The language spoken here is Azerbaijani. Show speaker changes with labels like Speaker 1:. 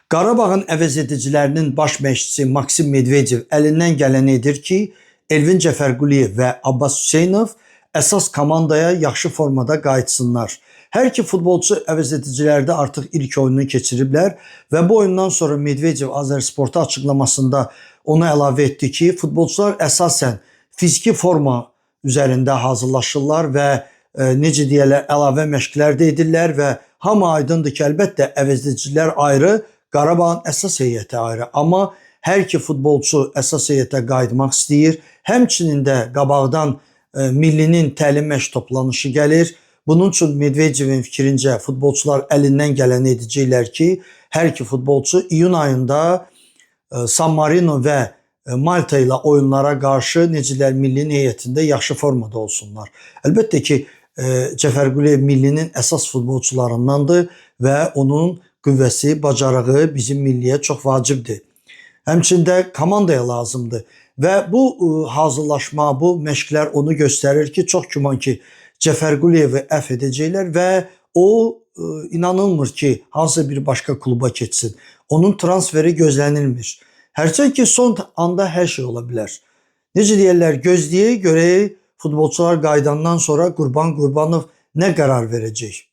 Speaker 1: Qarabağın əvəzedicilərinin baş məşqçisi Maksim Medvedev əlindən gələni edir ki, Elvin Cəfərquliyev və Abbas Hüseynov əsas komandaya yaxşı formada qayıtsınlar. Hər iki futbolçu əvəzedicilərdə artıq ilk oyununu keçiriblər və bu oyundan sonra Medvedev Azərsporta açıqlamasında onu əlavə etdi ki, futbolçular əsasən fiziki forma üzərində hazırlaşırlar və necə deyirlər, əlavə məşqlər də edirlər və hamı aydındır ki, əlbəttə əvəzedicilər ayrı, Qarabağın əsas heyəti ayrı. Amma hər iki futbolçu əsas heyətə qayıtmaq istəyir. Həmçinin də qabaqdan millinin təlim məşq toplanışı gəlir. Bunun üçün Medvedevin fikrincə futbolçular əlindən gələni edəcəklər ki, hər iki futbolçu iyun ayında San Marino və Malta ilə oyunlara qarşı necələr millinin heyətində yaxşı formada olsunlar. Əlbəttə ki, Cəfərquliyev millinin əsas futbolçularındandır və onun qüvvəsi, bacarığı bizim milliyə çox vacibdir. Həmçində komandaya lazımdır. Və bu hazırlaşma, bu məşqlər onu göstərir ki, çox güman ki, Cəfərquliyevi əfv edəcəklər və o inanılmır ki, hansısa bir başqa kluba keçsin. Onun transferi gözlənilmir. Hərçənd ki, son anda hər şey ola bilər. Necə deyirlər, gözləyək, görək futbolçular qayıdandan sonra Qurban Qurbanov nə qərar verəcək.